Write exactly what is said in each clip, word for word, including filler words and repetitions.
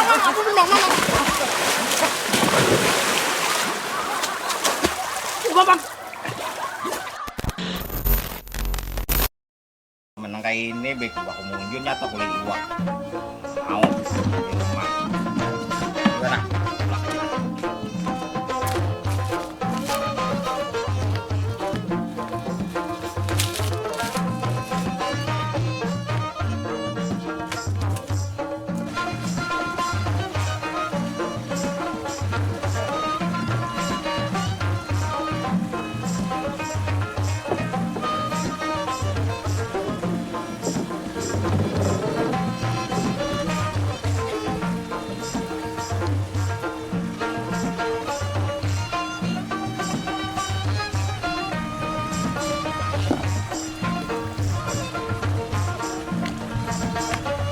Aku menang, menang. Ubah, Bang. Menang kayak ini, baik aku munjun nyata kulit iwak. Mau di rumah. Gimana?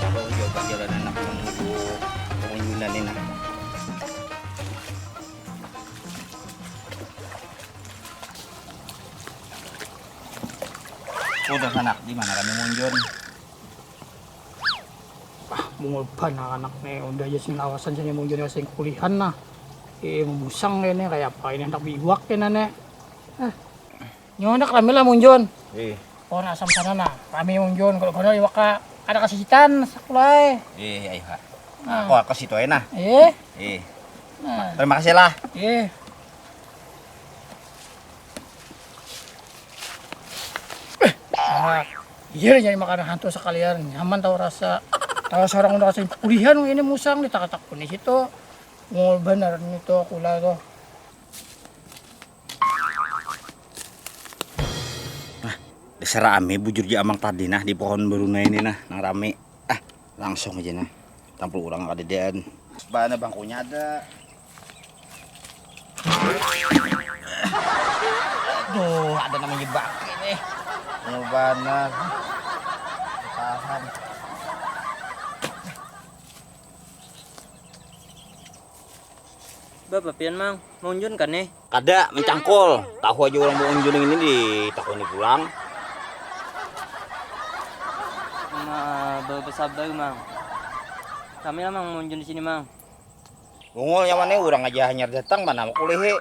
Jauh jauh perjalanan aku menuju pengunjunan ini, nah. Udah sanak, di mana kami munjun? Ah, bungul banar anak nih, udah aja sing lawasan sini munjun sing kulihan nah. Eh, memusang kayak ini, kayak apa ini, hendak biwak kena nih. Ah. Nyawa nak rame lah munjun. Eh. Pohon asam sana nah, rame munjun. Kalau kono iwak ka-, kada kasisitan, sakulai. Eh, ayo ha. Nah. Aku ke situ aja nah. Eh. Eh. Nah. Terima kasih lah. Eh. Ah, iya nyari makanan hantu sekalian, nyaman tahu rasa. Tahu seorang udah kasih kulihan ini musang di takat aku di situ. Mau bener itu kula tuh. Nah, dasar rame bujur ja amang tadi nah di pohon beruna ini nah, nang rame. Ah, langsung aja nah. Tampul urang kadadaan. Bana bangkunya ada. Aduh, ada namanya bangke nih. Mau banar. Tahan. Bapa pian, Mang? Maunjun kan nih? Kada, mencangkul. Tahu aja orang maunjun ini ditakuni pulang. Ma, ba-, basabar, Mang. Kami lah, Mang, maunjun di sini, Mang. Bungul nyaman nih, urang aja hanyar datang, mana mau kulihi.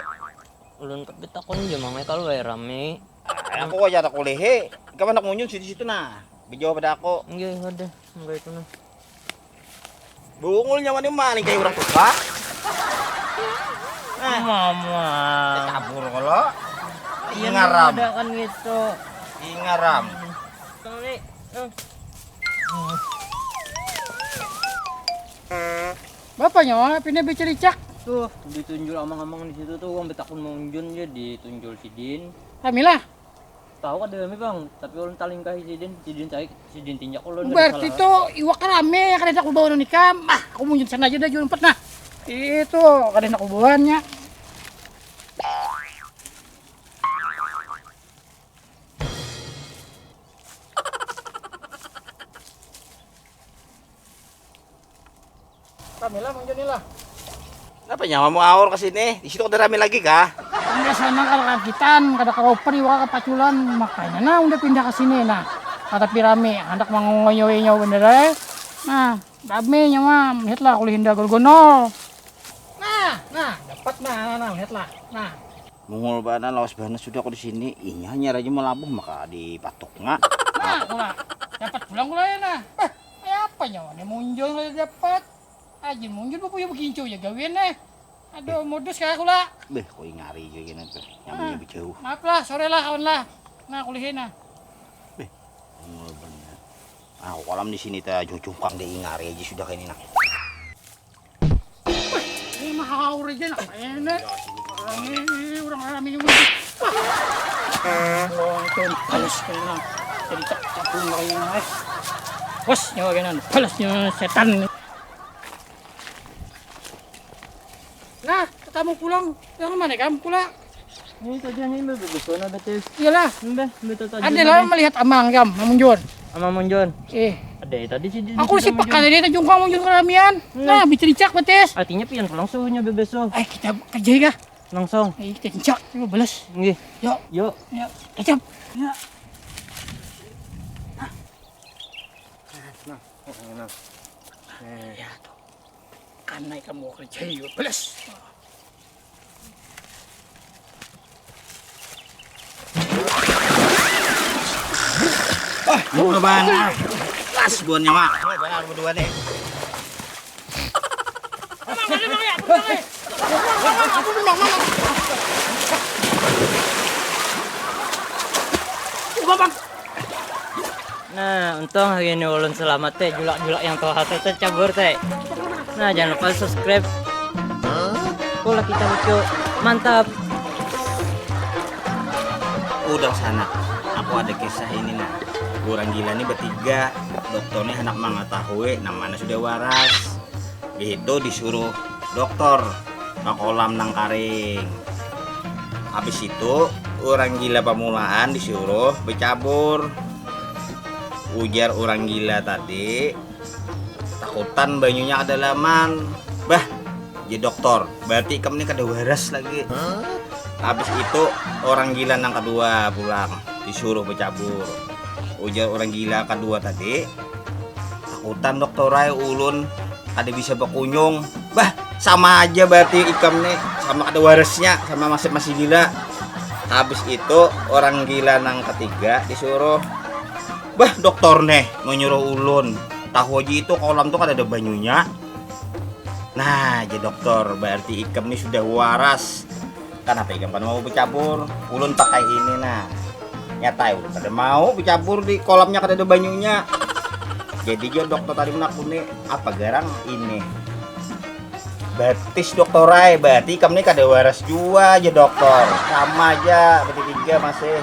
Ulun tapi takun ja, Mang, eh, kalau wae rame. Ah, aku aja tak kulihi. Ikam handak maunjun di situ nah. Bejauh pada aku. Nggih, waduh, enggak itu nah. Bungul nyawa ni maling kayak orang tua. Nah, mama. Tabur kalau. Iya, ingaram. Ada kan gitu. Ingaram. Tong ni. Eh. Bapak nyawa pindah becericak. Tuh, ditunjul amang-amang di situ tuh, uang betakun maunjun aja ditunjul sidin. Kamilah. Tahu kada kami, Bang, tapi ulun talingkahi sidin, sidin cai, sidin tinjak ulun. Berarti tuh iwak rame ya kada hendak bebauan ikam. Ah, aku munjun sana aja dah jua empat nah. Itu kada hendak bebauannya. Rame lah, Mang Joni lah. Kenapa nyawa mau aur ke sini? Di situ udah rame lagi kah? Udah sana kalau kagitan, kada karupan iwak kapaculan, makanya nah udah pindah ke sini nah. Nah, tapi rame, hendak mengongoyoi nyawa bener eh. Nah, rame nyawa, lihat lah kulihinda gorgonol. Nah, nah, dapat nah, nah, nah, lihat lah. Nah. Mungul bana lawas bana sudah aku di sini. Inya hanya raja melabuh maka dipatuknya. Nah, kula dapat pulang kula ya nah. Bah, kayak apa nyawa nih munjul nggak dapat. Aji munjul bapunya begincu ya gawian eh. Aduh, modus kayak kula. Beh, kok ingari aja gini tuh. Nyamanya berjauh. Maaf lah, sore lah kawan lah. Nah, kulihin nah. Beh, mungul bana. Aku kolam di sini teh jungkang deh ingari aja sudah kayak ini nah. Ini mah haur aja nak ini. Rame, orang rame ini. Wah, itu balas kena. Jadi tak tabung lagi nah. Bos, nyawa kena balasnya setan. Nah, kamu pulang. Yang mana kamu pula? Ini tadi hanya imbah bebeso nah betis. Iyalah. Imbah, imbah tadi. Ada lah melihat amang kam, mamunjun. Amang munjun. Eh. Ada tadi sih di. Aku sih pekan tadi tajungkang munjun keramian. Nah, bicericak betis. Artinya pian pulang suhunya bebeso. Eh, kita kerja kah? Langsung. Eh, kita kencak, coba balas. Nggih. Yuk. Yuk. Yuk. Kecap. Ya. Nah, nah. Eh. Ya tuh. Naik kamu kerja yuk, belas. Ah, mau banar. Pas buannya mah. Mau banar berdua nih. Nah, untung hari ini ulun selamat teh, julak-julak yang tuha teh tecabur teh. Nah, jangan lupa subscribe. Pula kita lucu. Mantap. Udah sana. Aku ada kisah ini nah. Orang gila nih bertiga. Dokternya hendak mengetahui namanya sudah waras. Itu disuruh dokter ke kolam nang karing. Habis itu orang gila pamulaan disuruh bercabur. Ujar orang gila tadi, takutan banyunya kada laman. Bah, ya dokter, berarti ikam ni kada waras lagi. Habis itu orang gila nang kedua pulang disuruh bercabur. Ujar orang gila kedua tadi, takutan dokter ai ulun kada bisa berkunjung. Bah, sama aja berarti ikam ni, sama kada warasnya, sama masih masih gila. Habis itu orang gila nang ketiga disuruh, bah dokter neh menyuruh ulun, tahu aja itu kolam tuh kada ada banyunya. Nah, aja dokter, berarti ikam ni sudah waras. Kenapa ikam kan mau bercabur? Ulun pakai ini nah. Nyata ulun kada mau bercabur di kolamnya kada ada banyunya. Jadi jo dokter tadi menakuni apa garang ini. Batis dokter ai, berarti ikam ni kada waras jua aja dokter. Sama aja berarti tiga masih.